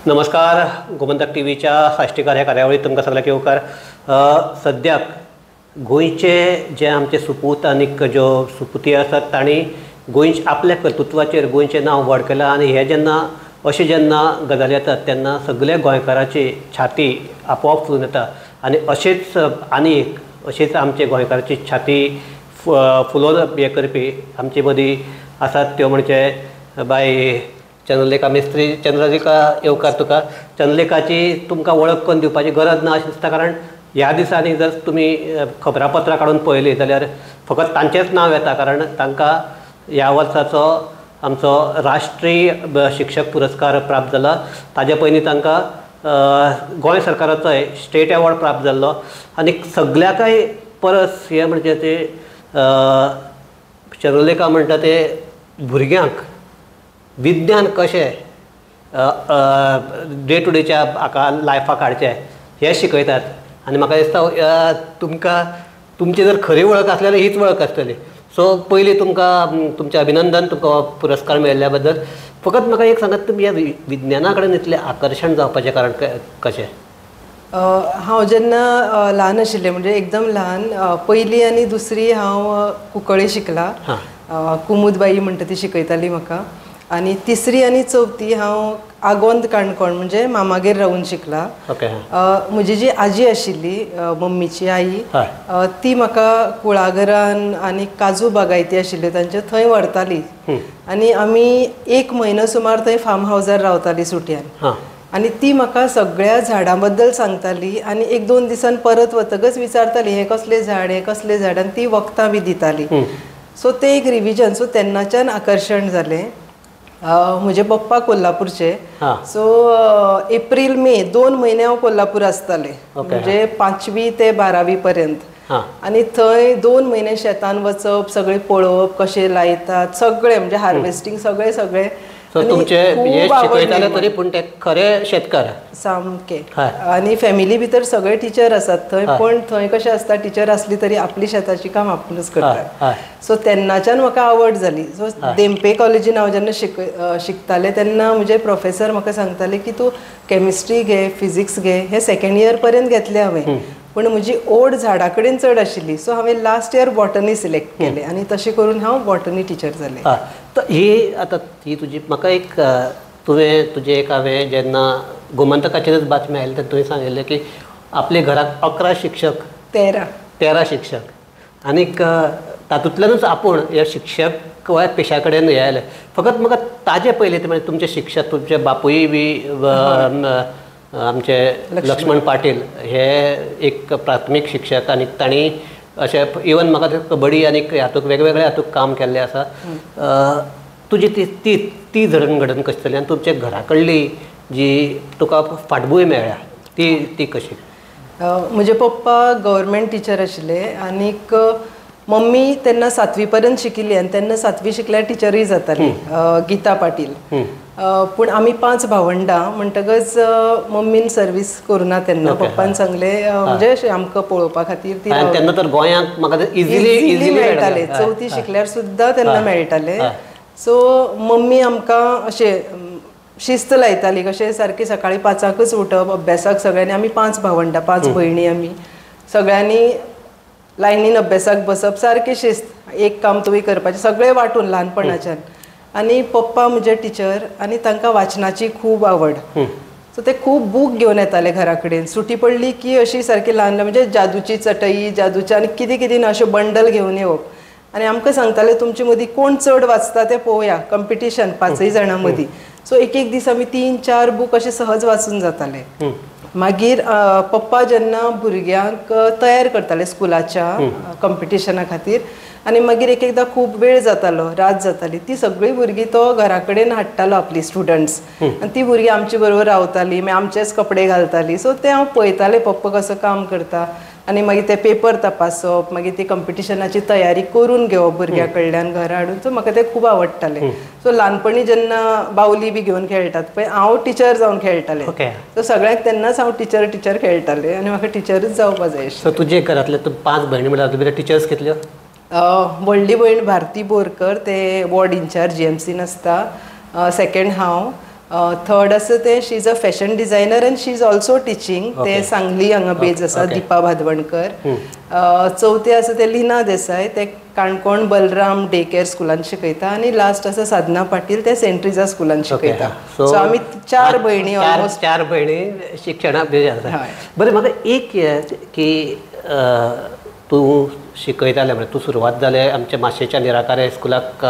नमस्कार, गोमंतक टीव्हीच्या साश्टीकार ह्या कार्यावळीत तुमकां सगळ्यांक येवकार. सद्याक गोंयचे जे आमचे सुपूत आनीक ज्यो सुपुती आसात तांणी गोंयचे आपल्या कर्तृत्वाचेर गोंयचें नांव व्हड केलां आनी हे जेन्ना अशें जेन्ना गजाली येतात तेन्ना सगल्या गोंयकाराची छाती आपोआप फुलून येता आनी अशेंच आनी एक अशेंच आमचे गोंयकाराची छाती फुलोवन हें करपी आमचे मदीं आसात त्यो म्हणजे बाय चंद्रलेखा मिस्त्री. चंद्रलेखा, येवकार तुका. चंद्रलेखाची तुमकां वळख करून दिवपाची गरज ना अशें दिसता, कारण ह्या दिसांनी जर तुमी खबरापत्रां काडून पळयलीं जाल्यार फकत तांचेंच नांव येता, कारण तांकां ह्या वर्साचो आमचो राष्ट्रीय शिक्षक पुरस्कार प्राप्त जाला. ताजे पयलीं तांकां गोंय सरकाराचोय स्टेट एवॉर्ड प्राप्त जाल्लो. आनी सगळ्याकय परस हें म्हणजे ते चंद्रलेखा म्हणटा ते भुरग्यांक विज्ञान कशें डे टू डेच्या हाका लायफाक हाडचें हें शिकयतात. आनी म्हाका दिसता तुमकां तुमची जर खरी वळख आसली जाल्यार हीच वळख आसतली. सो पयलीं तुमकां तुमचें अभिनंदन, तुमकां पुरस्कार मेळिल्ल्या बद्दल. फकत म्हाका एक सांगात, तुमी ह्या विज्ञाना कडेन इतलें आकर्शण जावपाचें कारण कशें? हांव जेन्ना ल्हान आशिल्लें, म्हणजे एकदम ल्हान, पयली आनी दुसरी हांव कुंकळे शिकलां. कुमुदबाई म्हणटा ती शिकयताली म्हाका. आनी तिसरी आनी चवथी हांव आगोंद काणकोण म्हणजे मामागेर रावून शिकलां. म्हजी जी आजी आशिल्ली, मम्मीची आई, ती म्हाका कुळागरान आनी काजू बागायती आशिल्ल्यो तांच्यो थंय व्हरताली आनी आमी एक म्हयनो सुमार थंय फार्म हावजार रावताली सुटयान. आनी ती म्हाका सगळ्या झाडां बद्दल सांगताली आनी एक दोन दिसान परत वतकच विचारताली हें कसलें झाड, हें कसलें झाड, आनी ती वखदां बी दिताली. सो तें एक रिविजन. सो तेन्नाच्यान आकर्शण जालें. म्हजे पप्पा कोल्हापूरचे, सो एप्रील मे 2 म्हयने हांव कोल्हापूर आसतालें, म्हणजे 5वी ते 12वी पर्यंत. आनी थंय 2 म्हयने शेतान वचप, सगळें पळोवप कशें लायतात सगळें, म्हणजे हार्वेस्टींग सगळें सगळें. शिकयताले तरी पूण ते खरे शेतकार सामके. आनी फॅमिली भितर सगळे टिचर आसात थंय, पण थंय कशें आसता, टिचर आसली तरी आपली शेताची काम आपुणूच करतात. सो तेन्नाच्यान म्हाका आवड जाली. सो धेंपे कॉलेजीन हांव जेन्ना शिकतालें तेन्ना म्हजे प्रोफेसर म्हाका सांगताले की तूं केमिस्ट्री घे, फिजिक्स घे. हे सेकेंड इयर पर्यंत घेतलें हांवें, पूण म्हजी ओड झाडा कडेन चड आशिल्ली. सो हांवें लास्ट इयर बॉटनी सिलेक्ट केलें आनी तशें करून हांव बॉटनी टिचर जालें. तर ही आतां ही तुजी म्हाका एक तुवें तुजें एक हांवें जेन्ना गोमंतकाचेरच बातमी आयली तेन्ना तुवें सांगिल्लें की आपल्या घराक 11 शिक्षक, 13 शिक्षक, आनीक तातूंतल्यानूच आपूण ह्या शिक्षक वा पेशा कडेन हें आयलें. फकत म्हाका ताजे पयलीं म्हणजे तुमचे शिक्षक, तुमचे बापूय बी आमचे लक्ष्मण पाटील हे एक प्राथमीक शिक्षक आनी तांणी अशें इवन म्हाका ते कबड्डी आनी हातूंत वेगवेगळे हातूंत काम केल्लें आसा. तुजी ती ती ती जडणघडण कशी जाली आनी तुमच्या घरा कडली जी तुका फाटभूंय मेळ्ळ्या ती ती कशी? म्हजे पप्पा गव्हर्मेंट टिचर आशिल्ले आनीक मम्मी तेन्ना 7वी पर्यंत शिकिल्ली आनी तेन्ना 7वी शिकल्यार टिचरूय जाताली, गीता पाटील. पूण आमी 5 भावंडां म्हणटकच मम्मीन सर्वीस करुना तेन्ना. पप्पान सांगलें म्हणजे आमकां पळोवपा खातीर ती तेन्ना तर गोंयांत म्हाका इझिली मेळटालें, 4थी शिकल्यार सुद्दां तेन्ना मेळटालें. सो मम्मी आमकां अशें शिस्त लायताली, कशें सारकें सकाळीं 5ांकच उठप अभ्यासाक सगळ्यांनी. आमी 5 भावंडां, 5 भयणी, आमी सगळ्यांनी लायनीन अभ्यासाक बसप, सारकें शिस्त, एक काम तुवें करपाचें, सगळें वांटून ल्हानपणाच्यान. आनी पप्पा म्हजे टिचर आनी तांकां वाचनाची खूब आवड. सो ते खूब बूक घेवन येताले घरा कडेन. सुटी पडली की अशी सारकी ल्हान ल्हान म्हणजे जादूची चटई, जादूचे आनी कितें कितें ना अशें बंडल घेवन येवप आनी आमकां सांगताले तुमचे मदीं कोण चड वाचता तें पळोवया, कंपिटिशन 5 जाणां मदीं. सो एक एक दीस आमी 3-4 बूक अशे सहज वाचून जाताले. मागीर पप्पा जेन्ना भुरग्यांक तयार करताले स्कुलाच्या कंपिटिशना खातीर, आनी मागीर एक एकदां खूब वेळ जातालो, रात जाताली, ती सगळीं भुरगीं तो घरा कडेन हाडटालो आपली स्टुडंट्स, आनी ती भुरगीं आमचे बरोबर रावताली, मागीर आमचेच कपडे घालताली. सो तें हांव पळयतालें पप्पा कसो काम करता, आनी मागीर ते पेपर तपासप, मागीर ती कंपिटिशनाची तयारी करून घेवप भुरग्यां कडल्यान घरा हाडून. सो म्हाका तें खूब आवडटालें. सो ल्हानपणी जेन्ना बावली बी घेवन खेळटात पळय, हांव टिचर जावन खेळटालें. सो सगळ्यांक तेन्नाच हांव टिचर टिचर खेळटालें आनी म्हाका टिचरूच जावपा जाय. सो तुजे घरांतले तूं 5 भयणी म्हणल्यार तुमी टिचर्स कितल्यो? व्हडली भयण भारती बोरकर, ते वॉर्ड इन्चार्ज GMCन आसता. सेकेंड हांव, थर्ड आसा तें she is a fashion designer and she is also teaching. ते सांगली हांगा बेज आसा, दीपा भादवणकर. चवथें आसा तें लीना देसाय, ते काणकोण बलराम डे केअर स्कुलान शिकयता. आनी लास्ट आसा साधना पाटील, ते सेंट ट्रिजा स्कुलान शिकयता. सो आमी 4 भयणी, ऑलमोस्ट 4 भयणी शिक्षणाक बिजी आसा. बरें, म्हाका एक की तूं शिकयतालें म्हळ्यार तूं सुरवात जालें आमच्या माशेच्या निराकार हायस्कुलाक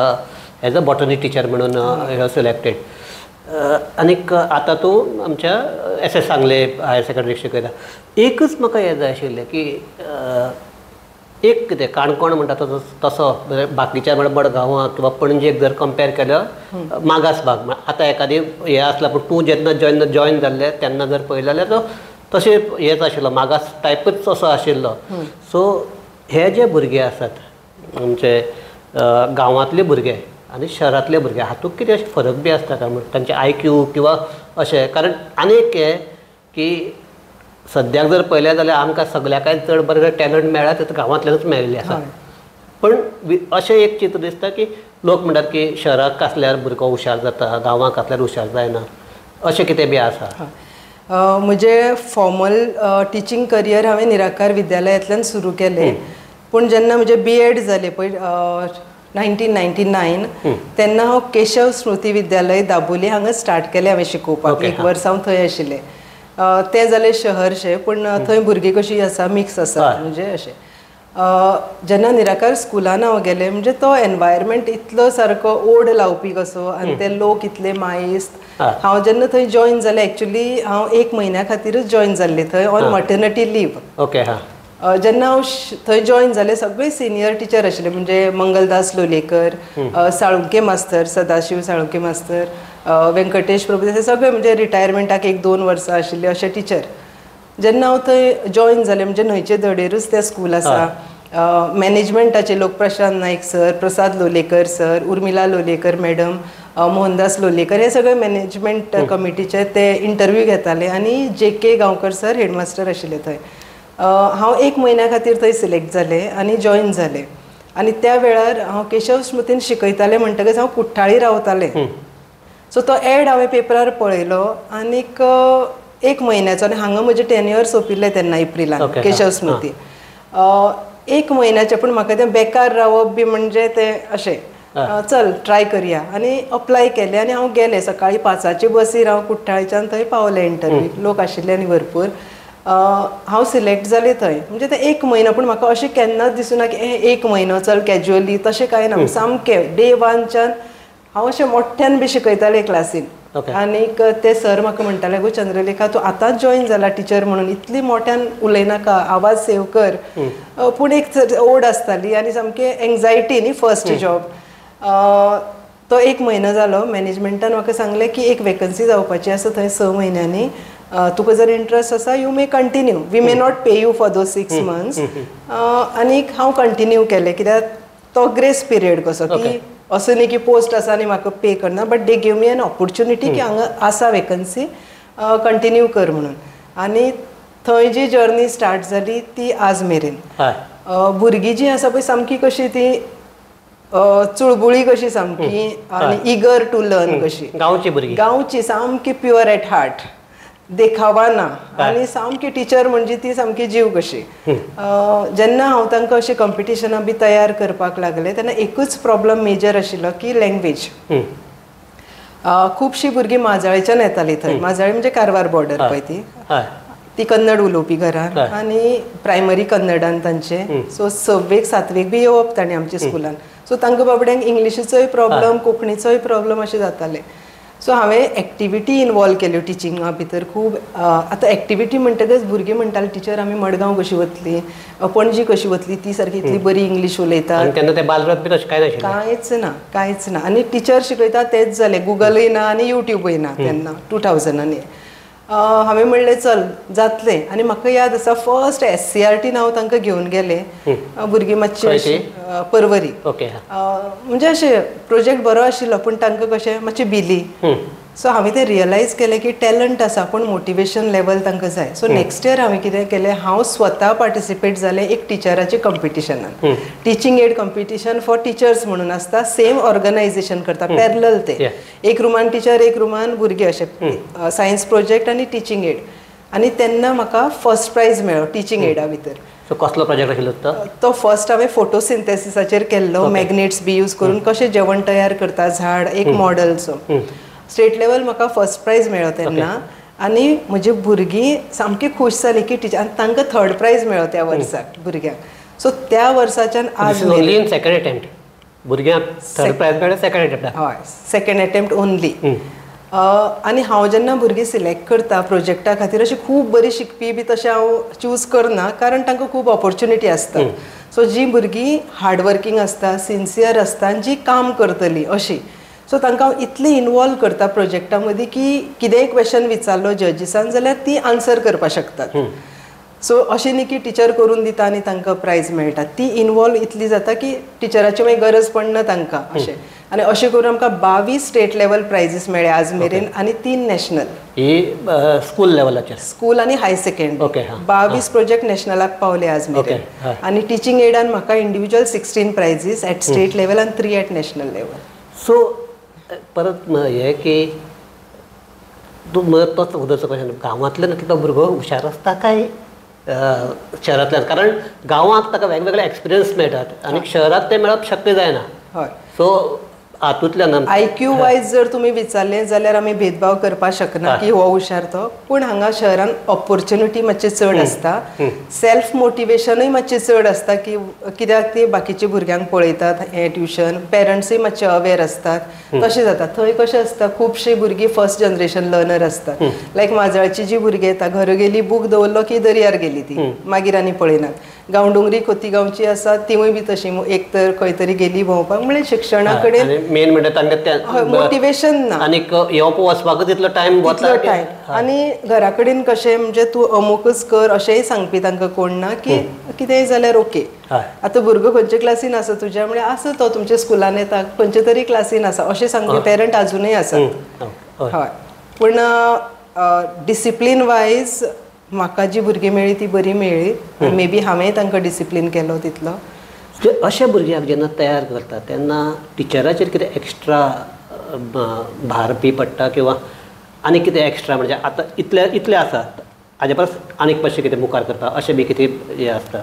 एज अ बॉटनी टिचर म्हणून you selected, आनीक आतां तूं आमच्या एस एस सांगले हायर सेकंडरीक शिकयता. एकच म्हाका हें जाय आशिल्लें की एक कितें काणकोण म्हणटा तसो बाकीच्या म्हळ्यार मडगांवां किंवा पणजेक जर कंपेर केल्यार मागास भाग, आतां एखादी हें आसला, पूण तूं जेन्ना जॉयन जाल्लें तेन्ना जर पळयलें जाल्यार तो तशें हेच आशिल्लो, मागास टायपच असो आशिल्लो. सो हे जे भुरगे आसात आमचे गांवांतले भुरगे आनी शहरांतले भुरगे हातूंत कितें अशें फरक बी आसता काय, म्हणजे तांचे आयक्यू किंवा अशें? कारण आनी एक हें की सद्याक जर पळयलें जाल्यार आमकां सगळ्या चड बरें टॅलंट मेळ्ळा ते गांवांतल्यानूच मेळिल्लें आसा, पण अशें एक चित्र दिसता की लोक म्हणटात की शहराक आसल्यार भुरगो हुशार जाता, गांवांक आसल्यार हुशार जायना, अशें कितें बी आसा? म्हजें फॉर्मल टिचींग करियर हांवें निराकार विद्यालयांतल्यान सुरू केलें. पूण जेन्ना म्हजें बी एड जालें पळय 1999 तेन्ना हांव केशव स्मृती विद्यालय दाबोली हांगा स्टार्ट केलें हांवें शिकोवपाक. एक वर्स हांव थंय आशिल्लें. तें जालें शहरशें, पूण थंय भुरगीं कशीं आसा मिक्स आसा, म्हणजे अशें. जेन्ना निराकार स्कुलान हांव गेलें म्हणजे तो एनवायरमेंट इतलो सारको ओड लावपी कसो, आनी ते लोक इतले मायेस्त. हांव जेन्ना थंय जॉयन जालें, एक्चुली हांव 1 म्हयन्या खातीरच जॉयन जाल्लें थंय ऑन मटर्निटी लीव. ओके. जेन्ना हांव थंय जॉयन जालें सगळे सिनियर टिचर आशिल्ले, म्हणजे मंगलदास लोलयेकर, साळुंके मास्तर, सदाशिव साळुंके मास्तर, व्यंकटेश प्रभू, हे सगळे म्हणजे रिटायरमेंटाक 1-2 वर्सां आशिल्ले अशे टिचर. जेन्ना हांव थंय जॉयन जालें म्हणजे न्हंयचे धडेरूच तें स्कूल आसा, मॅनेजमेंटाचे लोक Prashant Naik sir, Prasad Lolayekar sir, Urmila Lolayekar madam, Mohandas Lolayekar, हे सगळे मॅनेजमेंट कमिटीचे ते इंटरव्यू घेताले. आनी जे के गांवकर सर हेडमास्टर आशिल्ले थंय. हांव 1 म्हयन्या खातीर थंय सिलेक्ट जालें आनी जॉयन जालें. आनी त्या वेळार हांव केशव स्मृतीन शिकयतालें म्हणटकच हांव कुठ्ठाळी रावतालें. सो तो एड हांवें पेपरार पळयलो आनीक 1 म्हयन्याचो, आनी हांगा म्हजें 10 इयर्स सोंपिल्लें तेन्ना एप्रिलान केशव स्मृती. 1 म्हयन्याचें, पूण म्हाका तें बेकार रावप बी म्हणजे तें अशें चल ट्राय करया, आनी अप्लाय केलें आनी हांव गेलें. सकाळीं 5 बसीर हांव कुठ्ठाळीच्यान थंय पावलें इंटरव्यूक. लोक आशिल्ले आनी भरपूर. हांव सिलेक्ट जालें थंय. म्हणजे तें 1 म्हयनो, पूण म्हाका अशें केन्नाच दिसूना की 1 म्हयनो चल कॅज्युअली, तशें कांय ना. सामकें डे 1च्यान हांव अशें मोठ्यान बी शिकयतालें क्लासीन. आनीक ते सर म्हाका म्हणटाले, गो चंद्रलेखा तूं आतांच जॉयन जाला टिचर म्हणून इतली मोठ्यान उलयनाका, आवाज सेव कर. पूण एक ओड आसताली आनी सामकी एंग्जायटी न्ही फर्स्ट जॉब. तो 1 म्हयनो जालो, मॅनेजमेंटान म्हाका सांगलें की एक वेकन्सी जावपाची आसा थंय 6 म्हयन्यांनी, तुका जर इंट्रस्ट आसा you may continue, we may not pay you for those 6 months. आनीक हांव कंटिन्यू केलें, कित्याक तो ग्रेस पिरियड कसो की असो न्ही की पोस्ट आसा आनी म्हाका पे करना, but they give me an opportunity की हांगा आसा वेकन्सी, कंटिन्यू कर म्हणून. आनी थंय जी जर्नी स्टार्ट जाली ती आज मेरेन. भुरगीं जीं आसा पळय सामकी कशी ती चुळबुळी कशी सामकी, आनी इगर टू लर्न कशी, गांवची भुरगीं, गांवची सामकी प्युअर एट हार्ट, देखावा ना, आनी सामकी टिचर म्हणजे ती सामकी जीव कशी. जेन्ना हांव तांकां अशें कंपिटिशनां बी तयार करपाक लागलें तेन्ना एकूच प्रॉब्लम मेजर आशिल्लो की लँग्वेज. खुबशीं भुरगीं माजाळेच्यान येतालीं थंय. माजाळे म्हणजे कारवार बॉर्डर पळय, ती ती कन्नड उलोवपी घरान आनी प्रायमरी कन्नडान तांचे. सो 6वेक 7वेक बी येवप तांणी आमच्या स्कुलान. सो तांकां बाबड्यांक इंग्लिशीचोय प्रॉब्लम, कोंकणीचोय प्रॉब्लम अशें जातालें. सो हांवें एक्टिविटी इनवॉल्व केल्यो टिचिंगा भितर खूब. आतां एक्टिविटी म्हणटकच भुरगीं म्हणटालीं टिचर आमी मडगांव कशी वतली, पणजी कशी वतली, ती सारकी इतली बरी इंग्लीश उलयता. कांयच ना, कांयच ना. आनी टिचर शिकयता तेंच जालें, गुगलूय ना आनी युट्यूबूय ना तेन्ना 2000. हांवें म्हणलें चल जातलें. आनी म्हाका याद आसा फर्स्ट SCRT हांव तांकां घेवन गेलें. भुरगीं मातशी अशी परवरी, म्हणजे अशें प्रोजेक्ट बरो आशिल्लो, पूण तांकां कशें मातशी भिली. सो हांवें तें रियलायज केलें की टॅलंट आसा पूण मोटिवेशन लेवल तांकां जाय. सो नेक्स्ट इयर हांवें कितें केलें, हांव स्वता पार्टिसिपेट जालें एक टिचराचे कॉम्पिटिशनान. Teaching aid competition for teachers म्हणून आसता, सेम ऑर्गनायजेशन करता पॅरलल ते, एक रुमान टिचर एक रुमान भुरगे अशे, सायन्स प्रोजेक्ट आनी टिचींग एड. आनी तेन्ना म्हाका फर्स्ट प्रायज मेळ्ळो टिचींग एडा भितर. सो कसलो प्रोजेक्ट आशिल्लो तो? तो फर्स्ट हांवें फोटोसिंथेसिसाचेर केल्लो, मॅग्नेट्स बी यूज करून कशें जेवण तयार करता झाड, एक मॉडलचो. स्टेट लेवल म्हाका फर्स्ट प्रायज मेळ्ळो तेन्ना आनी म्हजी भुरगीं सामकी खूश जाली की टिचर, आनी तांकां थर्ड प्रायज मेळ्ळो त्या वर्साक भुरग्यांक. सो त्या वर्साच्यान आज ओन्ली इन सेकंड अटेम्प्ट भुरग्यांक थर्ड प्रायज मेळ्ळें, सेकंड अटेम्प्ट. हय, सेकंड अटेम्प्ट ओन्ली. आनी हांव जेन्ना भुरगीं सिलेक्ट करता प्रोजेक्टा खातीर, अशी खूब बरी शिकपी बी तशें हांव चूज करना, कारण तांकां खूब ऑपॉर्च्युनिटी आसता. सो जी भुरगीं हार्डवर्कींग आसता, सिन्सियर आसता आनी जी काम करतली अशी, सो तांकां हांव इतलें इनवॉल्व करता प्रोजेक्टा मदीं की कितेंय क्वेश्चन विचारलो जजीसान जाल्यार ती आन्सर करपाक शकतात. सो अशें न्ही की टिचर करून दिता आनी तांकां प्रायज मेळटा, ती इनवॉल्व इतली जाता की टिचराची मागीर गरज पडना तांकां अशें. आनी अशें करून आमकां 22 स्टेट लेवल प्रायजीस मेळ्ळे आज मेरेन आनी 3 नॅशनल. ही स्कूल लेवलाचेर, स्कूल आनी हाय सेकंडरी. 22 प्रोजेक्ट नॅशनलाक पावले आज मेरेन. आनी टिचींग एडान म्हाका individual 16 prizes at state level आनी 3 एट नॅशनल लेवल. सो परत हें की तूं तोच उदरचो क्वेश्चन, गांवांतल्यान तो भुरगो हुशार आसता काय शहरांतल्यान? कारण गांवांत ताका वेगवेगळे एक्सपिरियन्स मेळटात आनी शहरांत ते मेळप शक्य जायना. हय, सो हातूंतल्यान आयक्यू वायज जर तुमी विचारलें जाल्यार आमी भेदभाव करपाक शकना की हो हुशार तो, पूण हांगा शहरान ऑपॉर्च्युनिटी मातशी चड आसता, सेल्फ मोटिवेशनूय मातशें चड आसता की कित्याक ती बाकीच्या भुरग्यांक पळयतात, हें ट्युशन, पेरंट्सूय मातशे अवेर आसतात, तशें जाता. थंय कशें आसता, खुबशीं भुरगीं फर्स्ट जनरेशन लर्नर आसतात. लायक माजळची जी भुरगीं येता, घरा गेली बूक दवरलो की दर्यार गेली ती, मागीर आनी पळयनात. गांवडोंगरी खोतीगांवची आसा तिवूय बी तशी, एक तर खंय तरी गेली भोंवपाक, म्हणल्यार शिक्षणा कडेन मेन म्हणल्यार तांकां मोटिवेशन ना आनीक येवप वचपाकूच इतलो टायम वता. टायम आनी घरा कडेन कशें म्हणजे तूं अमुकच कर अशेंय सांगपी तांकां कोण ना की कितेंय जाल्यार ओके. आतां भुरगो खंयचे क्लासीन आसा तुज्या, म्हळ्यार आसा तो तुमच्या स्कुलान येता, खंयचे तरी क्लासीन आसा अशें सांगपी पेरंट आजुनूय आसा. हय, पूण डिसिप्लीन वायज म्हाका जी भुरगीं मेळ्ळी ती बरी मेळ्ळी. मे बी हांवेंय तांकां डिसिप्लीन केलो तितलो. अशा भुरग्यांक जेन्ना तयार करता तेन्ना टिचराचेर कितें एक्स्ट्रा भार बी पडटा किंवा आनी कितें एक्स्ट्रा, म्हणजे आतां इतले इतले आसा हाजे परस आनीक मातशें कितें मुखार करता अशें बी कितें हें आसता?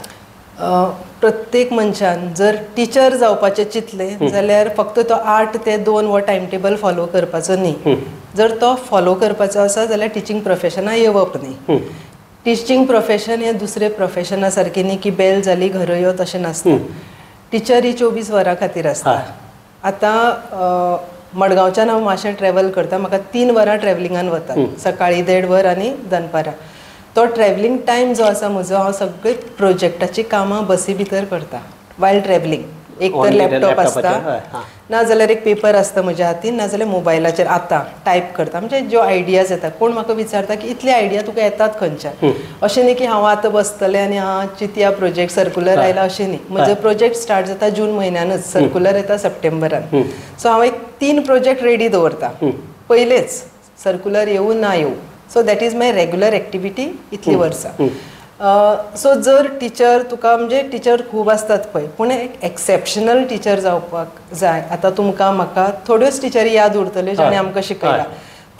प्रत्येक मनशान जर टिचर जावपाचें चिंतलें जाल्यार फक्त तो 8 ते 2 हो टायम टेबल फॉलो करपाचो न्ही. जर तो फॉलो करपाचो आसा जाल्यार टिचींग प्रोफेशनाक येवप न्ही. टिचींग प्रोफेशन हें दुसरे प्रोफेशना सारकें न्ही की बेल जाली घरा यो, तशें नासता. टिचर ही 24 वरां खातीर आसता. आतां मडगांवच्यान हांव मातशें ट्रॅवल करता, म्हाका 3 वरां ट्रॅवलिंगान वतात, सकाळीं 1.5 वर आनी दनपारां. तो ट्रॅवलिंग टायम जो आसा म्हजो, हांव सगळे प्रोजेक्टाची कामां बसी भितर करता वायल ट्रॅवलिंग. एक तर लॅपटॉप आसता, ना जाल्यार एक पेपर आसता म्हज्या हातीन, ना जाल्यार मोबायलाचेर आतां टायप करता. म्हणजे ज्यो आयडियाज येता, कोण म्हाका विचारता की इतले आयडिया तुका येतात खंयच्यान, अशें न्ही की हांव आतां बसतलें आनी हांव चिंतया प्रोजेक्ट सर्कुलर आयला अशें न्ही. म्हजो प्रोजेक्ट स्टार्ट जाता जून म्हयन्यानूच, सर्कुलर येता सप्टेंबरान. सो हांव एक 3 प्रोजेक्ट रेडी दवरता पयलेच, सर्कुलर येवूं ना येवं. So that is my regular activity इतली वर्सां. सो जर टिचर तुका, म्हणजे टिचर खूब आसतात पळय, पूण एक एक्सेप्शनल टिचर जावपाक जाय. आतां तुमकां म्हाका थोड्योच टिचरी याद उरतल्यो जाणें आमकां शिकयलां,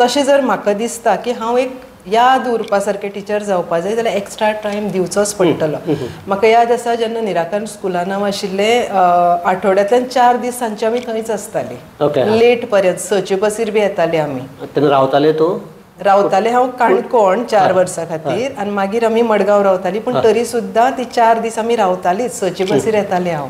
तशें जर म्हाका दिसता की हांव एक याद उरपा सारकें टिचर जावपा जाय जाल्यार एक्स्ट्रा टायम दिवचोच पडटलो. म्हाका याद आसा जेन्ना निराकरण स्कुलान हांव आशिल्लें, आठवड्यांतल्यान 4 दीस सांजचे आमी थंयच आसतालीं, लेट पर्यंत 6 बसीर बी येताली आमी. तेन्ना रावताले तूं? रावताले हांव काणकोण 4 वर्सां खातीर आनी मागीर आमी मडगांव रावताली, पूण तरी सुद्दां ती 4 दीस आमी रावतालीच, 6 बसीर येताले हांव.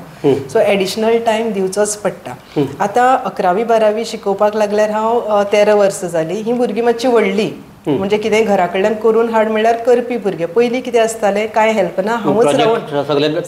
सो एडिशनल टायम दिवचोच पडटा. आतां 11वी 12वी शिकोवपाक लागल्यार हांव 13 वर्सां जालीं. ही भुरगीं मातशी व्हडली, म्हणजे कितें घरा कडल्यान करून हाड म्हणल्यार करपी भुरगे. पयलीं कितें आसतालें, कांय हेल्प ना, हांवूच रावन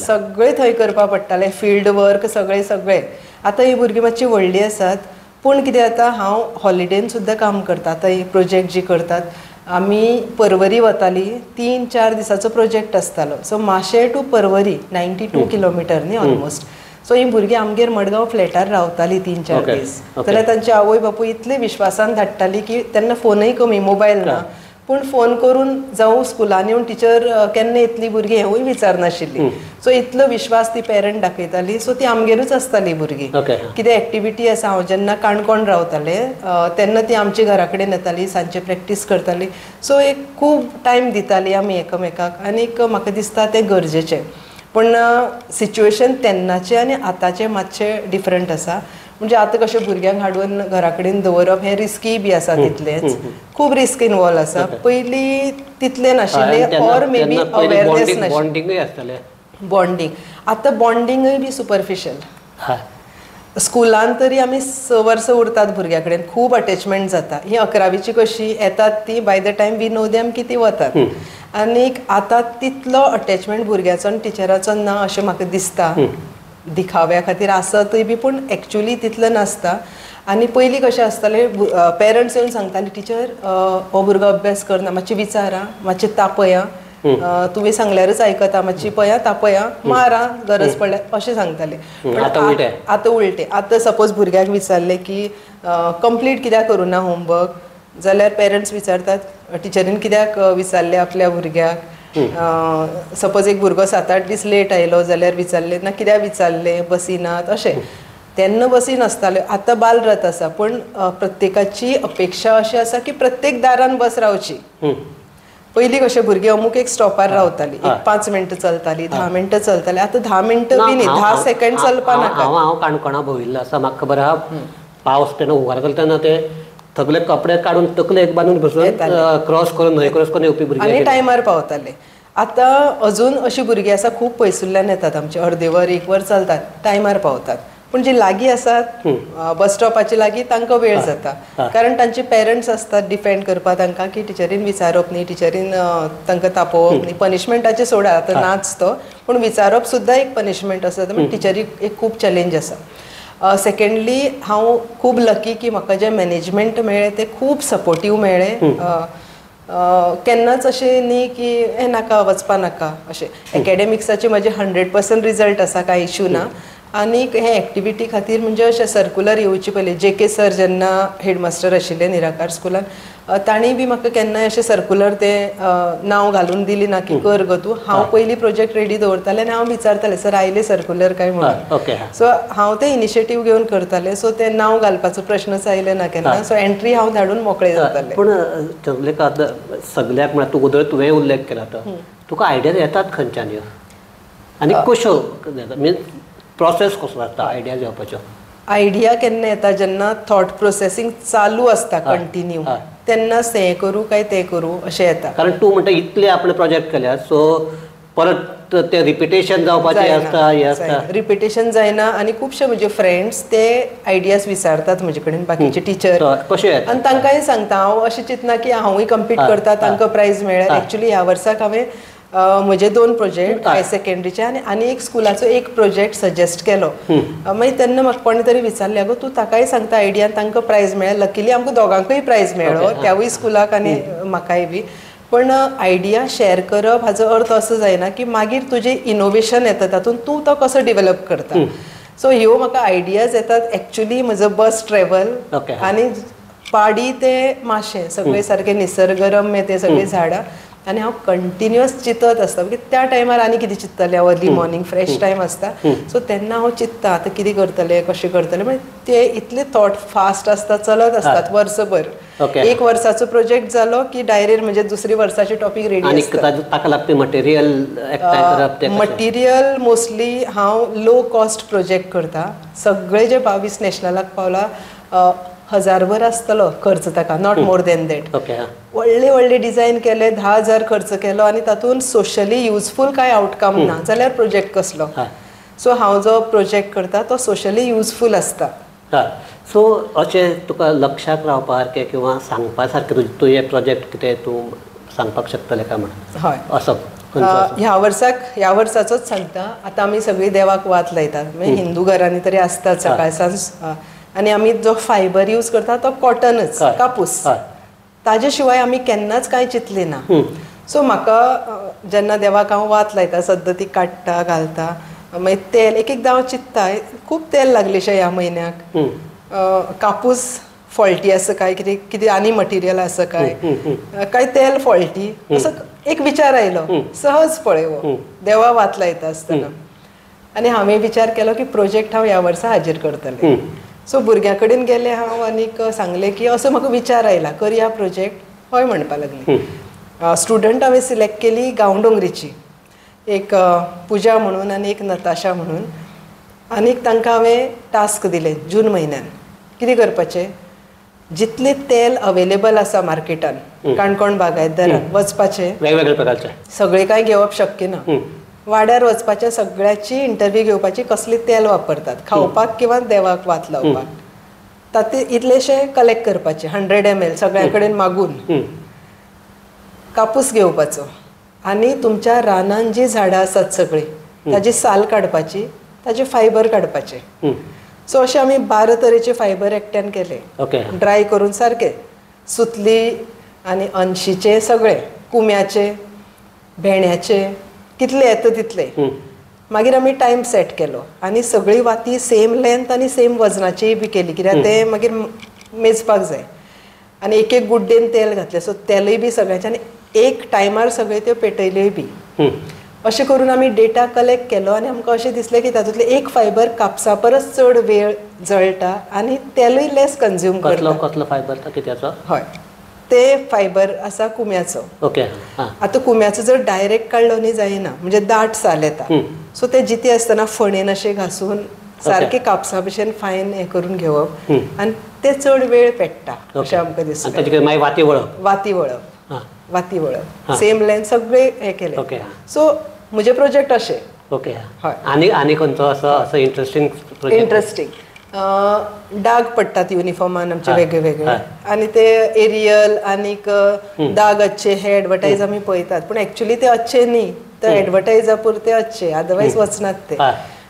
सगळें थंय करपाक पडटालें, फिल्ड वर्क सगळें सगळें. आतां ही भुरगीं मातशी व्हडलीं आसात, पूण कितें जाता, हांव हॉलिडेन सुद्दां काम करता. आतां ही प्रोजेक्ट जी करतात आमी, परवरी वताली, 3-4 दिसाचो प्रोजेक्ट आसतालो. सो माशें टू परवरी 92 किलोमिटर न्ही ऑलमोस्ट. सो ही भुरगीं आमगेर मडगांव फ्लॅटार रावतालीं 3-4 दीस. जाल्यार तांचे आवय बापूय इतले विश्वासान धाडटाली की तेन्ना फोनय कमी, मोबायल ना, पूण फोन करून जावं स्कुलान येवन टिचर केन्ना येतली भुरगीं हेंवूय विचारनाशिल्ली. सो इतलो विश्वास ती पेरंट दाखयताली. सो ती आमगेरूच आसताली भुरगीं. कितें एक्टिविटी आसा, हांव जेन्ना काणकोण रावतालें तेन्ना ती आमच्या घरा कडेन येताली, सांजचे प्रॅक्टीस करताली. सो एक खूब टायम दिताली आमी एकामेकाक आनीक म्हाका दिसता तें गरजेचें. पूण सिच्युएशन तेन्नाचें आनी आतांचें मातशें डिफरंट आसा. म्हणजे आतां कशें भुरग्यांक हाडून घरा कडेन दवरप हें रिस्की बी आसा, तितलेंच खूब रिस्क इनवॉल्व आसा. पयलीं तितलें नाशिल्लें, ऑर मे बी अवेरनेस नाशिल्लें. बॉन्डींग आतां बॉन्डिंगूय बी सुपरफिशियल. स्कुलान तरी आमी 6 वर्सां उरतात भुरग्या कडेन, खूब अटेचमेंट जाता. ही 11वीची कशी येतात ती by the time we know them की ती वतात. आनीक आतां तितलो अटेचमेंट भुरग्याचो आनी टिचराचो ना अशें म्हाका दिसता. दिखाव्या खातीर आसतूय बी, पूण एक्चुअली तितलें नासता. आनी पयलीं कशें आसतालें, पेरंट्स येवन सांगताले टिचर हो भुरगो अभ्यास करना, मातशें विचारा, मातशें तापया, तुवें सांगल्यारच आयकता, मातशी पया तापया, मारा गरज पडल्यार, अशें सांगताले. आतां उलटें. आतां सपोज भुरग्याक विचारलें की कंप्लीट कित्याक करूं ना होमवर्क, जाल्यार पेरंट्स विचारतात टिचरीन कित्याक विचारलें आपल्या भुरग्याक. सपोज एक भुरगो 7-8 दीस लेट आयलो जाल्यार विचारलें ना कित्याक विचारलें, बसी नात अशें. तेन्ना बसी नासताल्यो, आतां बालरथ आसा, पूण प्रत्येकाची अपेक्षा अशी आसा की प्रत्येक दारान बस रावची. पयलीं कशें भुरगीं अमूक एक स्टॉपार रावताली, एक 5 मिनटां चलताली, 10 मिनटां चलताली. आतां 10 मिनटां बी न्ही, 10 सेकंड चलपा नाका. हांव काणकोणा भोंविल्लो आसा, म्हाका खबर आहा पावस तेन्ना हुंवार जाता तेन्ना ते सगळे कपडे काडून तकलेक बांदून बसून क्रॉस करून न्हंय क्रॉस करून येवपी भुरगीं आनी टायमार पावताले. आतां अजून अशी भुरगीं आसा खूब पयसुल्ल्यान येतात, आमचे अर्दे वर 1 वर चलतात, टायमार पावतात. पूण जी लागीं आसात बस स्टॉपाचे लागीं तांकां वेळ जाता, कारण तांचे पेरंट्स आसतात डिफेंड करपाक तांकां की टिचरीन विचारप न्ही, टिचरीन तांकां तापोवप न्ही. पनिशमेंटाचें सोडा, आतां नाच तो, पूण विचारप सुद्दां एक पनिशमेंट आसा. म्हण टिचरीक एक खूब चॅलेंज आसा. सेकेंडली हांव खूब लकी की म्हाका जें मॅनेजमेंट मेळ्ळें तें खूब सपोर्टीव मेळ्ळें. केन्नाच अशें न्ही की हें नाका वचपा नाका अशें. एकेडमिक्साचे म्हजे 100% रिजल्ट आसा, कांय इश्यू ना. आनीक हे एक्टिविटी खातीर म्हणजे अशें सर्कुलर येवचे पयलीं जे के सर जेन्ना हेडमास्टर आशिल्ले निराकार स्कुलान, तांणी बी म्हाका केन्नाय अशें सर्कुलर तें नांव घालून दिली ना की कर गो तूं. हांव पयलीं प्रोजेक्ट रेडी दवरतालें आनी हांव विचारतालें सर आयले सर्कुलर काय म्हणून. सो हांव तें इनिशिएटीव घेवन करतालें. सो तें नांव घालपाचो प्रश्नच आयले ना केन्ना. सो एंट्री हांव धाडून मोकळें जातालें. पूण सगल्याक म्हळ्यार तूं अगोदर तुवें उल्लेख केला तो तुका आयडियाज येतात खंयच्यान ह्यो आनी कश्यो, मिन्स प्रोसेस कसो आसता आयडियाज येवपाच्यो? आयडिया केन्ना येता जेन्ना थॉट प्रोसेसींग चालू आसता कंटिन्यू, तेन्नाच हें करूं काय तें करूं अशें येता. कारण तूं म्हणटा इतले आपणे प्रोजेक्ट केल्या, सो परत ते रिपिटेशन जावपाचें आसता, हें आसता, रिपिटेशन जायना. आनी खुबशे म्हजे फ्रेंड्स ते आयडियाज विचारतात म्हजे कडेन, बाकीचे टिचर कशें, आनी तांकांय सांगता. हांव अशें चिंतना की हांवूय कंपीट करता, तांकां प्रायज मेळ्ळें. एक्चुली ह्या वर्साक हांवें म्हजे 2 प्रोजेक्ट हायर सेकेंडरीचे आनी आनी एक स्कुलाचो एक प्रोजेक्ट सजेस्ट केलो. मागीर तेन्ना म्हाका कोणें तरी विचारलें, आगो तूं ताकाय सांगता आयडिया, तांकां प्रायज मेळ्ळें. लकीली आमकां दोगांकूय प्रायज मेळ्ळो, त्यावूय स्कुलाक आनी म्हाकाय बी. पण आयडिया शेअर करप हाजो अर्थ असो जायना की मागीर तुजें इनोवेशन येता तातूंत तूं तो कसो डिवेलप करता. सो ह्यो म्हाका आयडियाज येतात एक्चुली म्हजो बस ट्रॅवल आनी पाडी ते माशें सगळे सारके निसर्गरम्य ते सगळीं झाडां, आनी हांव कंटिन्युअस चिंतत आसता की त्या टायमार आनी कितें चिंततलें. अर्ली मॉर्निंग फ्रेश टायम आसता, सो तेन्ना हांव चिंत्ता आतां कितें करतलें, कशें करतलें. मागीर ते इतले थॉट फास्ट आसता, चलत आसतात वर्सभर. एक वर्साचो प्रोजेक्ट जालो की डायरीर म्हणजे दुसरी वर्साचे टॉपीक रेडी आसता. ताका लागपी मटेरियल एकठांय करप, तें मटेरियल मोस्टली हांव लो कॉस्ट प्रोजेक्ट करता. सगळे जे 22 नॅशनलाक पावला 1000 आसतलो खर्च ताका, not more than that. व्हडले व्हडले डिझायन केले, 10,000 खर्च केलो आनी तातूंत सोशली युजफूल कांय आवटकम ना जाल्यार प्रोजेक्ट कसलो. सो हांव जो प्रोजेक्ट करता तो सोशली युजफूल आसता. सो अशें तुका लक्षाक रावपा सारकें किंवा सांगपा सारकें तुजें प्रोजेक्ट कितें तूं सांगपाक शकतलें काय म्हणून? हय, असो ह्या वर्साक, ह्या वर्साचोच सांगता. आतां आमी सगळीं देवाक वात लायतात, म्हणजे हिंदू घरांनी तरी आसतात सकाळ सांज, आनी आमी जो फायबर यूज करता तो कॉटनच, कापूस. ताजे शिवाय आमी केन्नाच कांय चिंतलें ना. सो म्हाका जेन्ना देवाक हांव वात लायता, सद्दां ती काडटा घालता, मागीर तेल एक एकदां हांव चिंत्ता खूब तेल लागलेशें ह्या म्हयन्याक, कापूस फॉल्टी आसा काय कितें कितें आनी मटिरियल आसा काय काय तेल फॉल्टी असो एक विचार आयलो सहज पळय हो देवा वात लायता आसतना. आनी हांवें विचार केलो की प्रोजेक्ट हांव ह्या वर्सा हाजीर करतलें. सो भुरग्यां कडेन गेलें हांव आनीक सांगलें की असो म्हाका विचार आयला करया प्रोजेक्ट, हय म्हणपा लागली. स्टुडंट हांवें सिलेक्ट केली गांवडोंगरीची, एक पुजा म्हणून आनी एक नताशा म्हणून. आनीक तांकां हांवें टास्क दिले जून म्हयन्यान कितें करपाचें, जितलें तेल अवेलेबल आसा मार्केटान काणकोण बागायतदारान वचपाचें, वेगवेगळे प्रकारचे सगळें कांय घेवप शक्य ना, वाड्यार वचपाचें सगळ्याची इंटरव्यू घेवपाची कसली तेल वापरतात खावपाक किंवा देवाक वात लावपाक, तातूंत इतलेशें कलेक्ट करपाचें 100 ml सगळ्या कडेन मागून, कापूस घेवपाचो आनी तुमच्या रानान जी झाडां आसात सगळीं ताजी साल काडपाची, ताजे फायबर काडपाचे. सो अशें आमी 12 तरेचे फायबर एकट्यान केले, ड्राय करून सारके सुतली आनी अनशीचे सगळे, कुम्याचे, भेंड्याचे, कितले येता तितले. मागीर आमी टायम सेट केलो आनी सगळी वाती सेम लेंथ आनी सेम वजनाची बी केली कित्याक ते मागीर मेजपाक जाय. आनी एक एक गुड्डेन तेल घातलें, सो तेलूय बी सगळ्याचे आनी एक टायमार सगळे त्यो पेटयल्योय बी. अशें करून आमी डेटा कलेक्ट केलो आनी आमकां अशें दिसलें की तातूंतलें एक फायबर कापसा परस चड वेळ जळटा आनी तेलूय लेस कंज्यूम करता. कसलो फायबर कित्याचो? हय, ते फायबर आसा कुम्याचो. ओके. आतां कुम्याचो जर डायरेक्ट काडलो न्ही जायना, म्हणजे दाट साल येता. सो ते जिते आसतना फणेन अशें घासून सारके कापसा भशेन फायन हें करून घेवप आनी ते चड वेळ पेट्टा अशें आमकां दिसता. मागीर वाती वळप, वाती वळप, वाती वळप, सेम लेंथ सगळे हें केलें. सो म्हजे प्रोजेक्ट अशे. ओके. हय. आनी आनी खंयचो असो असो इंट्रस्टींग? इंट्रस्टींग डाग पडटात युनिफॉर्मान आमचे वेगळे वेगळे आनी ते एरियल आनीक दाग अच्छे हे एडवर्टायज आमी पळयतात, पूण एक्चुली ते अच्छे न्ही, ते एडवर्टायजा पुरते अच्छे, अदरवायज वचनात ते.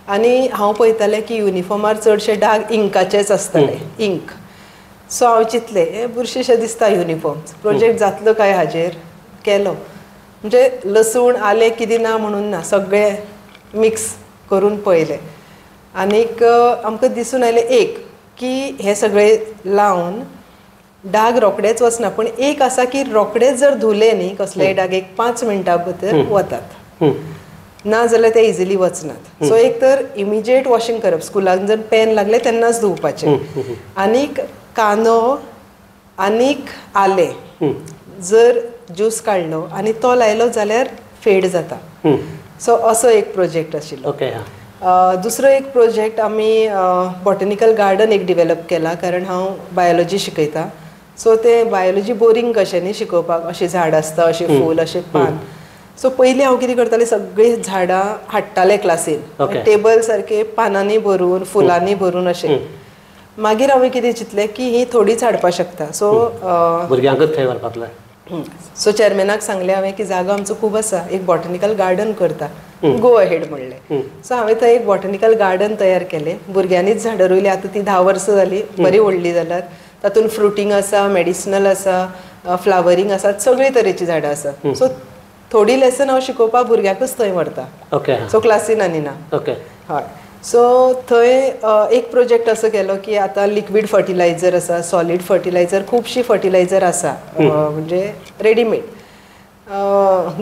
आनी हांव पळयतालें की युनिफॉर्मार चडशे डाग इंकाचेच आसताले, इंक. सो हांव चिंतलें हे बुरशेशें दिसता युनिफॉर्म, प्रोजेक्ट जातलो काय हाजेर केलो. म्हणजे लसूण आलें कितें ना म्हणून ना, सगळें मिक्स करून पळयलें आनीक आमकां दिसून आयलें एक की हे सगळे लावन डाग रोखडेच वचना, पूण एक आसा की रोखडेच जर धुले न्ही कसलेय डाग एक 5 मिनटां भितर वतात, ना जाल्यार ते इजिली वचनात. सो एक तर इमिजिएट वॉशिंग करप, स्कुलान जर पेन लागलें तेन्नाच धुवपाचें. आनीक कांदो आनीक आलें जर ज्यूस काडलो आनी तो लायलो जाल्यार फेड जाता. सो असो एक प्रोजेक्ट आशिल्लो. दुसरो एक प्रोजेक्ट आमी बॉटनिकल गार्डन एक डिवेलप केला, कारण हांव बायोलॉजी शिकयता. सो ते बायोलॉजी बोरींग कशें न्ही शिकोवपाक, अशें झाड आसता, अशें फूल, अशें पान. सो पयलीं हांव कितें करतालें, सगळीं झाडां हाडटालें क्लासीन, टेबल सारके पानांनी भरून फुलांनी भरून अशें. मागीर हांवें कितें चिंतलें की ही थोडीच हाडपाक शकता, सो भुरग्यांकूच थंय व्हरपाक जाय. सो चेअरमॅनाक सांगलें हांवें की जागो आमचो खूब आसा, एक बॉटनिकल गार्डन करता, गो अहेड म्हणलें. सो हांवें थंय एक बॉटनिकल गार्डन तयार केलें, भुरग्यांनीच झाडां रोयलीं. आतां ती 10 वर्सां जालीं, बरी व्हडली जाल्यात. तातूंत फ्रुटींग आसा, मेडिसिनल आसा, फ्लावरींग आसा, सगळी तरेचीं झाडां आसा. सो थोडी लेसन हांव शिकोवपाक भुरग्यांकूच थंय व्हरता. सो क्लासीन आनी ना. हय. सो थंय एक प्रोजेक्ट असो केलो की आतां लिक्वीड फर्टिलायझर आसा, सॉलीड फर्टिलायझर, खुबशीं फर्टिलायझर आसा म्हणजे रेडीमेड.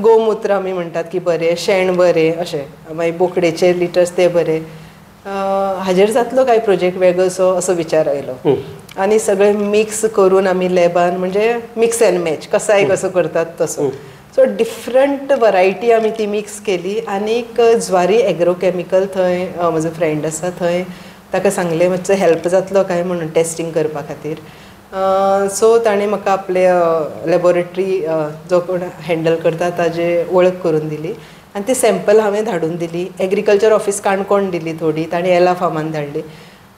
गोमुत्र आमी म्हणटात की बरें, शेण बरें, अशें मागीर बोकडेचे लिटर्स ते बरे. हाजेर जातलो काय प्रोजेक्ट वेगळोसो असो विचार आयलो आनी सगळें मिक्स करून आमी लॅबान, म्हणजे मिक्स एंड मॅच कसाय कसो करतात तसो. सो डिफरंट वरायटी आमी ती मिक्स केली. आनीक ज्वारी एग्रोकॅमिकल थंय म्हजो फ्रेंड आसा थंय, ताका सांगलें मातसो हेल्प जातलो काय म्हणून टेस्टींग करपा खातीर. सो ताणें म्हाका आपले लॅबोरेटरी जो कोण हँडल करता ताजे वळख करून दिली आनी ती सॅम्पल हांवें धाडून दिली. एग्रीकल्चर ऑफिस काणकोण दिली थोडी, ताणें एला फार्मान धाडली.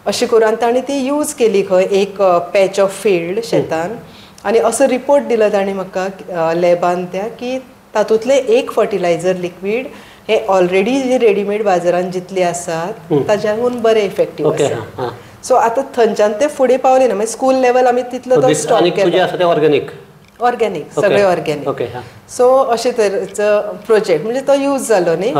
अशें करून आनी ताणें ती यूज केली खंय एक पॅच ऑफ फिल्ड शेतान, आनी असो रिपोर्ट दिलो ताणें म्हाका लॅबान त्या की तातूंतलें एक फर्टिलायझर लिक्वीड हे ऑलरेडी जे रेडीमेड बाजारान जितली आसात ताच्याहून बरें इफेक्टीव आसा. सो आतां थंयच्यान ते फुडें पावले ना, मागीर स्कूल लेवल आमी तितलो तो स्टॉप केलो. ऑर्गेनिक? ऑर्गॅनीक, सगळे ऑर्गॅनीक. सो अशे तरेचो प्रोजेक्ट म्हणजे तो यूज जालो न्ही.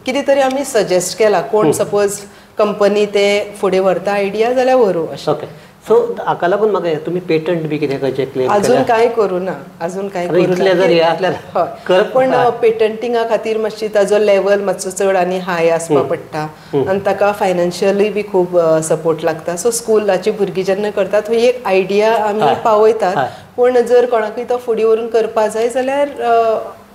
कितें तरी आमी सजेस्ट केला, कोण सपोज कंपनी ते फुडें व्हरता आयडिया जाल्यार व्हरूं अशें. सो हाका लागून म्हाका तुमी पेटंट बी कितें करचें क्लेम अजून कांय करूं ना, अजून कांय करूं ना. पण पेटंटिंगा खातीर मातशी ताजो लेवल मातसो चड आनी हाय आसपा पडटा आनी ताका फायनान्शियलूय बी खूब सपोर्ट लागता. सो स्कुलाची भुरगीं जेन्ना करतात ही एक आयडिया आमी पावयतात, पूण जर कोणाकूय तो फुडें व्हरून करपा जाय जाल्यार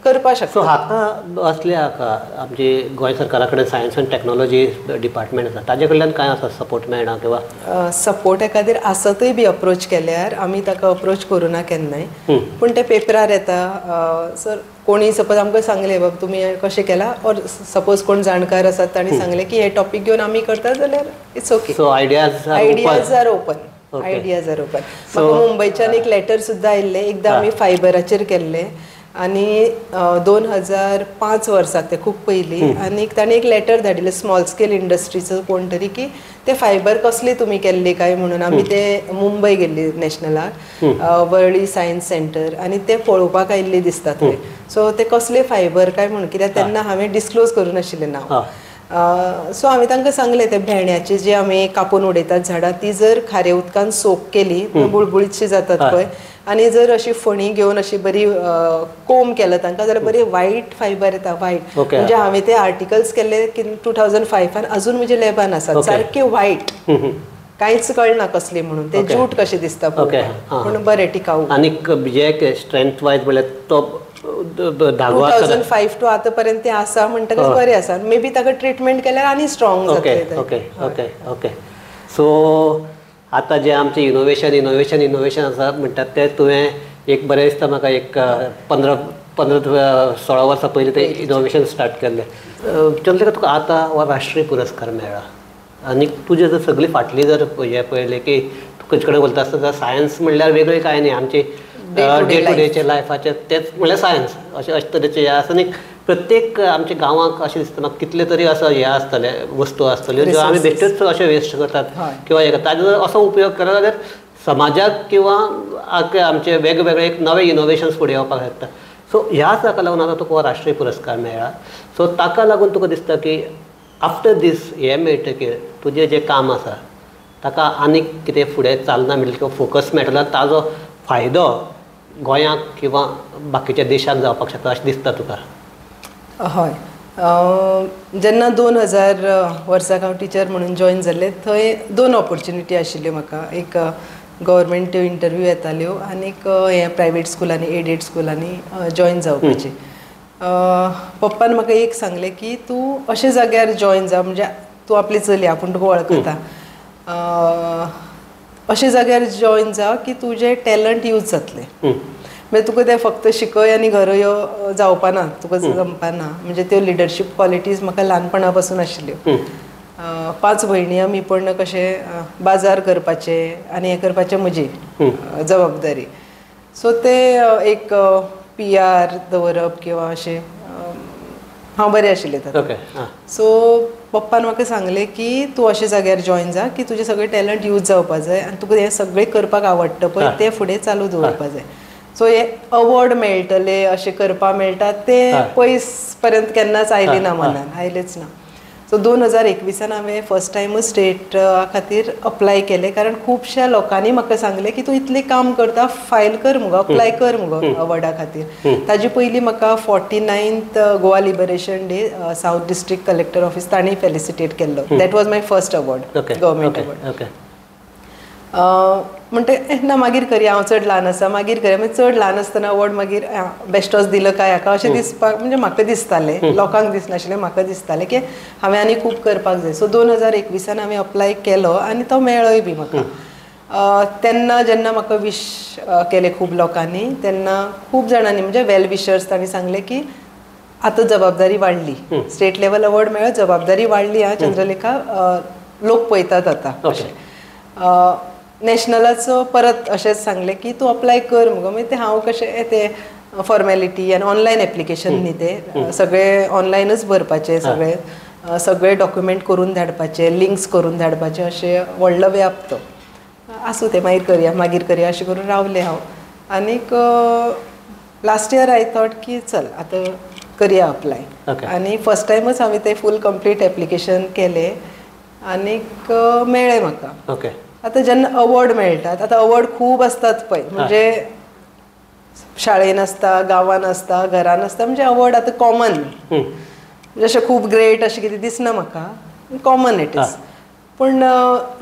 करपा शकता. सो हाका असले हाका आमची गोंय सरकारा कडेन सायन्स आनी टॅक्नोलॉजी डिपार्टमेंट आसा, ताजे कडल्यान कांय आसा सपोर्ट मेळना किंवा सपोर्ट एखादेर आसतूय बी अप्रोच केल्यार आमी ताका अप्रोच करूं ना केन्नाय, पूण ते पेपरार येता. सर कोणी सपोज आमकां सांगलें बाबा तुमी कशें केलां, ऑर सपोज कोण जाणकार आसात तांणी सांगलें की हे टॉपीक घेवन आमी करता जाल्यार it's okay. So ideas are open, ideas are open. म्हाका मुंबयच्यान एक लेटर सुद्दां आयिल्लें, एकदां आमी फायबराचेर केल्लें आनी 2005 वर्साक, ते खूब पयलीं, आनी ताणें एक लेटर धाडिल्लें स्मॉल स्केल इंडस्ट्रीचो कोण तरी की ते फायबर कसली तुमी केल्ली काय म्हणून. आमी ते मुंबय गेल्ली नॅशनलाक वर्ळी सायन्स सेंटर आनी ते पळोवपाक आयिल्ले दिसता थंय. सो ते कसले फायबर काय म्हणून, कित्याक तेन्ना हांवें डिस्क्लोज करूं नाशिल्लें नांव. सो हांवें तांकां सांगलें ते भेंड्याची जी आमी कापून उडयतात झाडां ती जर खारे उदकान सोक केली बुळबुळीतशी जातात पळय, आनी जर अशी फणी घेवन अशी बरी कोम केलं तांकां जाल्यार बरी वायट फायबर येता, वायट. म्हणजे हांवें ते आर्टिकल्स केल्ले 2005 अजून म्हजे लॅबान आसात, सारके वायट, कांयच कळना कसली म्हणून, ते जूट कशें दिसता पूण बरें टिकाऊ. आनी जे स्ट्रेंथ वायज म्हणल्यार तो 2005 टू आतां पर्यंत ते आसा म्हणटकच बरें आसा. मे बी ताका ट्रिटमेंट केल्यार आनी स्ट्रॉंग जातलें. Okay okay okay. सो आतां जें आमचें इनोवेशन इनोवेशन इनोवेशन आसा म्हणटात तें तुवें एक बरें दिसता म्हाका एक 15-16 वर्सां पयलीं तें इनोवेशन स्टार्ट केल्लें. चंद्रलेखा, तुका आतां हो राष्ट्रीय पुरस्कार मेळ्ळा आनी तुजें जर सगळी फाटली जर हें पळयलें की तूं खंयचे कडेन उलयता आसतना सायन्स म्हणल्यार वेगळें कांय न्ही, आमची डे टू डेचे लायफाचें तेंच म्हणल्यार सायन्स अशें अशे तरेचें हें आसा. आनी प्रत्येक आमच्या गांवांक अशें दिसता म्हाका कितले तरी असो हें आसतलें वस्तू आसतल्यो ज्यो आमी बेश्ट्योच अशें वेस्ट करतात किंवा हें करतात. ताजो जर असो उपयोग केलो जाल्यार समाजाक किंवा आमचे वेगवेगळे एक नवे इनोवेशन्स फुडें येवपाक शकता. सो ह्याच हाका लागून आतां तुका हो राष्ट्रीय पुरस्कार मेळ्ळा. सो ताका लागून तुका दिसता की आफ्टर दीस हें मेळटकीर तुजें जें काम आसा ताका आनीक कितें फुडें चालना मेळटली किंवा फोकस मेळटलो, ताजो फायदो गोंयाक किंवा बाकीच्या देशाक जावपाक शकता अशें दिसता तुका? हय, जेन्ना 2000 वर्साक हांव टिचर म्हणून जॉयन जाल्लें थंय 2 ऑपॉर्च्युनिटी आशिल्ल्यो म्हाका. एक गव्हर्मेंट इंटरव्यू येताल्यो आनीक हें प्रायवेट स्कुलांनी एडेड स्कुलांनी जॉयन जावपाची. पप्पान म्हाका एक सांगलें की तूं अशे जाग्यार जॉयन जा, म्हणजे तूं आपली चली आपूण तुका वळखता, अशे जाग्यार जॉयन जा की तुजें टॅलंट यूज जातलें. म्हणजे तुका तें फक्त शिकय आनी घर यो जावपा ना, तुका जमपा ना. म्हणजे त्यो लिडरशीप क्वॉलिटीज म्हाका ल्हानपणा पासून आशिल्ल्यो. 5 भयणी आमी, पण कशें बाजार करपाचें आनी हें करपाचें म्हजी जबाबदारी. सो ते एक PR दवरप किंवा अशें हांव बरें आशिल्लें तातूंत. सो पप्पान म्हाका सांगलें की तूं अशे जाग्यार जॉयन जा की तुजें सगळें टॅलंट यूज जावपा जाय आनी तुका हें सगळें करपाक आवडटा पळय तें फुडें चालू दवरपा जाय. सो हे अवॉर्ड मेळटले अशें करपा मेळटा ते पयस पर्यंत केन्नाच आयलें ना, मनान आयलेंच ना. सो 2021 हांवें फर्स्ट टायमूच स्टेट खातीर अप्लाय केलें, कारण खुबश्या लोकांनी म्हाका सांगलें की तूं इतलें काम करता, फायल कर मुगो, अप्लाय कर मुगो अवॉर्डा खातीर. ताजे पयलीं म्हाका 49th Goa liberation day south district collector office तांणी फेलिसिटेट केल्लो. That was my first award, government award. म्हणटा ना मागीर करया, हांव चड ल्हान आसा मागीर करया. मागीर चड ल्हान आसतना अवॉर्ड मागीर बेश्टोच दिलो काय हाका अशें दिसपाक, म्हणजे म्हाका दिसतालें, लोकांक दिसनाशिल्लें, म्हाका दिसतालें की हांवें आनी खूब करपाक जाय. सो 2021 हांवें अप्लाय केलो आनी तो मेळ्ळोय बी म्हाका. तेन्ना जेन्ना म्हाका विश केलें खूब लोकांनी, तेन्ना खूब जाणांनी म्हणजे वेल विशर्स तांणी सांगलें की आतां जबाबदारी वाडली, स्टेट लेवल अवॉर्ड मेळ्ळो, जबाबदारी वाडली आं चंद्रलेखा, लोक पळयतात आतां अशें. नॅशनलाचो परत अशेंच सांगलें की तूं अप्लाय कर मुगो. मागीर तें हांव कशें तें फॉर्मेलिटी आनी ऑनलायन एप्लिकेशन न्ही, तें सगळें ऑनलायनच भरपाचें, सगळें सगळे डॉक्युमेंट करून धाडपाचे, लिंक्स करून धाडपाचे, अशें व्हडलो व्याप तो. आसूं तें मागीर करया मागीर करया अशें करून रावलें हांव. आनीक लास्ट इयर I thought की चल आतां करया अप्लाय. आनी फर्स्ट टायमच हांवें तें फूल कंप्लीट एप्लिकेशन केलें आनीक मेळ्ळें म्हाका. आतां जेन्ना अवॉर्ड मेळटात, आतां अवॉर्ड खूब आसतात पळय, म्हणजे शाळेन आसता, गांवान आसता, घरान आसता, म्हणजे अवॉर्ड आतां कॉमन, म्हणजे अशें खूब ग्रेट अशें कितें दिसना म्हाका, कॉमन it is. पूण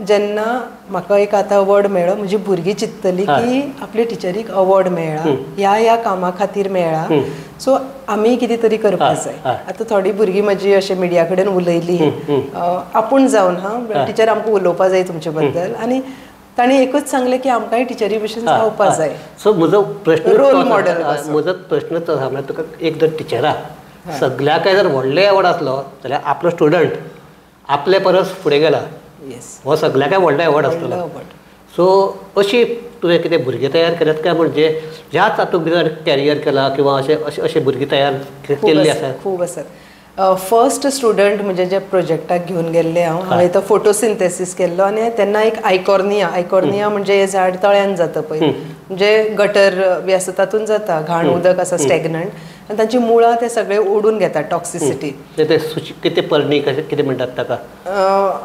जेन्ना म्हाका एक आतां अवॉर्ड मेळ्ळो, म्हजी भुरगीं चिंततली की आपले टिचरीक अवॉर्ड मेळ्ळा, ह्या ह्या कामा खातीर मेळ्ळा, सो आमी कितें तरी करपाक जाय. आतां थोडीं भुरगीं म्हजी अशें मिडिया कडेन उलयली आपूण जावन, हां टिचर आमकां उलोवपा जाय तुमचे बद्दल, आनी तांणी एकूच सांगलें की आमकांय टिचरी भशेन जावपा जाय. सो म्हजो प्रश्न रोल मॉडल, म्हजो प्रश्न तो आसा, म्हळ्यार तुका एक जर टिचराक सगळ्याकय जर व्हडलो अवॉर्ड आसलो जाल्यार आपलो स्टुडंट आपले परस फुडें गेला, हो सगळ्याकय व्हडलो अवॉर्ड आसतलो. सो अशी तुवें कितें भुरगे तयार केल्यात काय म्हणजे ह्याच हातूंत भितर कॅरियर केला किंवा अशें अशें अशें भुरगीं तयार केल्ली आसात? खूब आसात. फर्स्ट स्टुडंट म्हणजे जे प्रोजेक्टाक घेवन गेल्ले हांव, हांवें तो फोटोसिंथेसीस केल्लो आनी तेन्ना एक आयकॉर्निया, आयकॉर्निया म्हणजे हें झाड तळ्यान जाता पळय, म्हणजे गटर बी आसा तातूंत जाता, घाण उदक आसा स्टॅग्नंट, आनी तांची मुळां ते सगळे ओडून घेतात, टॉक्सिसिटी. कितें पर्णी कितें म्हणटात ताका?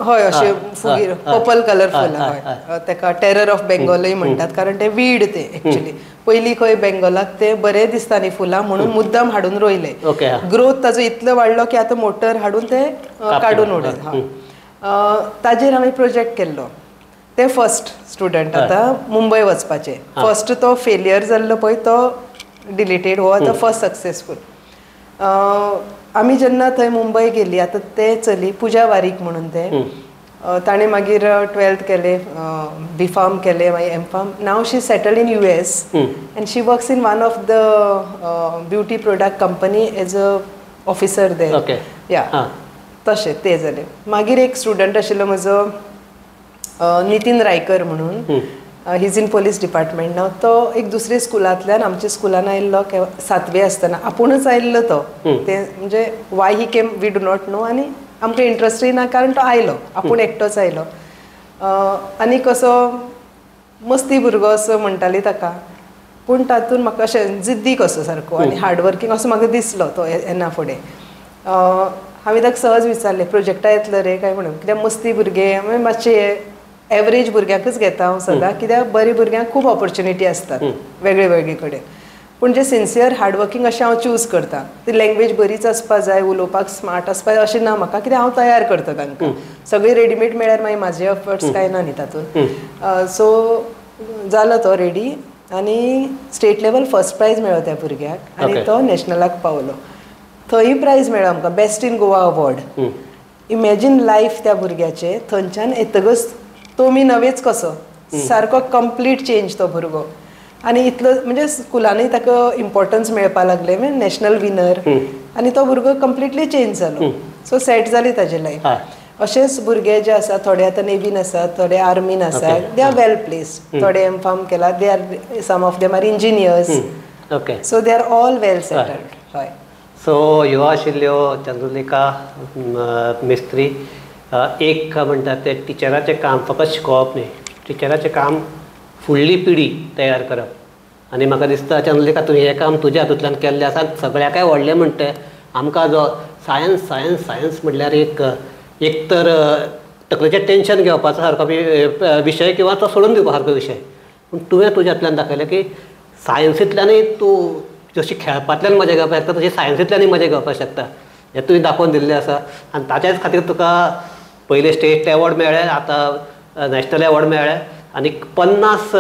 हय, अशें फुगीर पर्पल कलर फुलां, हय, ताका टेरर ऑफ बेंगॉलूय म्हणटात, कारण ते वीड ते एक्चुली पयलीं खंय बेंगॉलाक ते बरें दिसता न्ही फुलां म्हणून मुद्दाम हाडून रोयले. ग्रोथ ताजो इतलो वाडलो की आतां मोटर हाडून ते काडून उडयले. ताजेर हांवें प्रोजेक्ट केल्लो. ते फर्स्ट स्टुडंट आतां मुंबय वचपाचे, फर्स्ट तो फेलियर जाल्लो पळय तो डिलीटेड, हो आतां फर्स्ट सक्सेसफूल. आमी जेन्ना थंय मुंबय गेली, आतां ते चली पुजा वारीक म्हणून ते, ताणें मागीर 12th केलें, बी फार्म केलें, मागीर M Pharm. Now she settled in US and she works in one of the beauty product company as a officer there. या तशें तें जालें. मागीर एक स्टुडंट आशिल्लो म्हजो नितीन रायकर म्हणून, he is in police department now. तो एक दुसरे स्कुलांतल्यान आमच्या स्कुलान आयिल्लो 7वे आसतना, आपुणूच आयिल्लो तो. ते म्हणजे why he came we do not know, आनी आमकां इंट्रस्टूय ना कारण तो आयलो आपूण एकटोच आयलो. आनी कसो मस्ती भुरगो असो म्हणटाली ताका, पूण तातूंत म्हाका अशें जिद्दी कसो सारको आनी हार्डवर्कींग असो म्हाका दिसलो तो येना फुडें. हांवें ताका सहज विचारलें प्रोजेक्टा येतलो रे काय म्हणून, कित्याक मस्ती भुरगे मातशे एवरेज भुरग्यांकच घेता हांव सदां, कित्याक बरे भुरग्यांक खूब ऑपॉर्च्युनिटी आसतात वेगळे वेगळे कडेन, पूण जे सिन्सियर हार्डवर्कींग अशें हांव चूज करता. ती लँग्वेज बरीच आसपा जाय, उलोवपाक स्मार्ट आसपा जाय अशें ना म्हाका, कित्याक हांव तयार करता तांकां, सगळी रेडीमेड मेळ्यार मागीर म्हाजे एफर्ट्स कांय ना न्ही तातूंत. सो जालो तो रेडी आनी स्टेट लेवल फर्स्ट प्रायज मेळ्ळो त्या भुरग्याक आनी तो नॅशनलाक पावलो. थंय प्रायज मेळ्ळो आमकां, best in Goa award. Imagine life त्या भुरग्याचें, थंयच्यान येतकच तो मी नवेच कसो सारको कंप्लीट चेंज तो भुरगो. आनी इतलो म्हणजे स्कुलानूय ताका इम्पॉर्टन्स मेळपाक लागलें, म्हणजे नॅशनल विनर, आनी तो भुरगो कंप्लिटली चेंज जालो. सो सेट जाली ताजी लायफ. अशेंच भुरगे जे आसा, थोडे आतां नेवीन आसात, थोडे आर्मीन आसात, they are well placed, थोडे एम फार्म केला, they are some of them are engineers. So they are all well settled. हय. सो ह्यो आशिल्ल्यो चंद्रलेखा मिस्त्री. एक म्हणटात ते टिचराचें काम फकत शिकोवप न्ही, टिचराचें काम फुडली पिढी तयार करप. आनी म्हाका दिसता चंद्रलेखा तुवें हें काम तुज्या हातूंतल्यान केल्लें आसा. सगळ्याकय व्हडलें म्हणटा आमकां जो सायन्स सायन्स सायन्स म्हणल्यार एक एक तर तकलेचें टेंशन घेवपाचो सारको विशय किंवा तो सोडून दिवपा सारको विशय, पूण तुवें तुज्यांतल्यान दाखयलें की सायन्सींतल्यानूय तूं जशी खेळपांतल्यान मजा घेवपाक शकता तशी सायन्सींतल्यानूय मजा घेवपाक शकता, हें तुवें दाखोवन दिल्लें आसा. आनी ताच्याच खातीर तुका पयलें स्टेट एवॉर्ड मेळ्ळें, आतां नॅशनल एवॉर्ड मेळ्ळें, आनी 50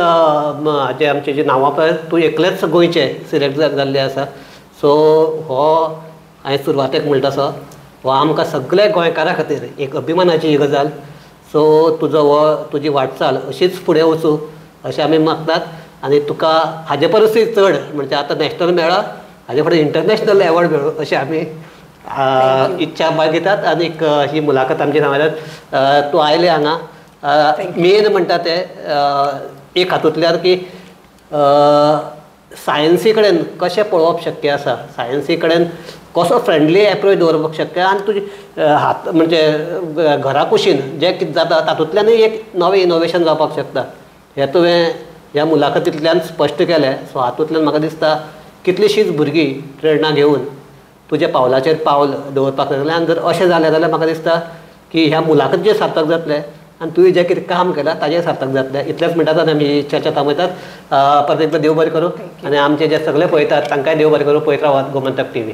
जे आमचे जे नांवां पळय तूं एकलेच गोंयचें सिलेक्ट जाल्लें आसा. सो हो हांवें सुरवातेक म्हणटा तसो हो आमकां सगल्या गोंयकारां खातीर एक अभिमानाची गजाल. सो तुजो हो तुजी वाटचाल अशीच फुडें वचूं अशें आमी मागतात. आनी तुका हाजे परसूय चड म्हणजे आतां नॅशनल मेळ्ळा, हाजे फुडें इंटरनॅशनल एवॉर्ड मेळूं अशें आमी इच्छा बाळगितात. आनीक ही मुलाखत आमची सांगल्यार तूं आयलें हांगा मेन म्हणटा तें एक हातूंतल्यान की सायन्सी कडेन कशें पळोवप शक्य आसा, सायन्सी कडेन कसो फ्रेंडली एप्रोच दवरपाक शक्य आनी तुजी हात म्हणजे घरा कुशीन जें कितें जाता तातूंतल्यानूय एक नवें इनोवेशन जावपाक शकता, हें तुवें ह्या मुलाखतींतल्यान स्पश्ट केलें. सो हातूंतल्यान म्हाका दिसता कितलीशींच भुरगीं प्रेरणा घेवन तुज्या पावलाचेर पावल दवरपाक लागलें. आनी जर अशें जालें जाल्यार म्हाका दिसता की ह्या मुलाखतीचें सार्थक जातलें आनी तुवें जें कितें काम केलां ताजें सार्थक जातलें. इतलेंच म्हणटात आनी आमी चर्चा थांबयतात. परत एकदां देव बरें करूं आनी आमचे जे सगळे पळयतात तांकांय देव बरें करूं. पळयत रावात गोमंतक टीव्ही.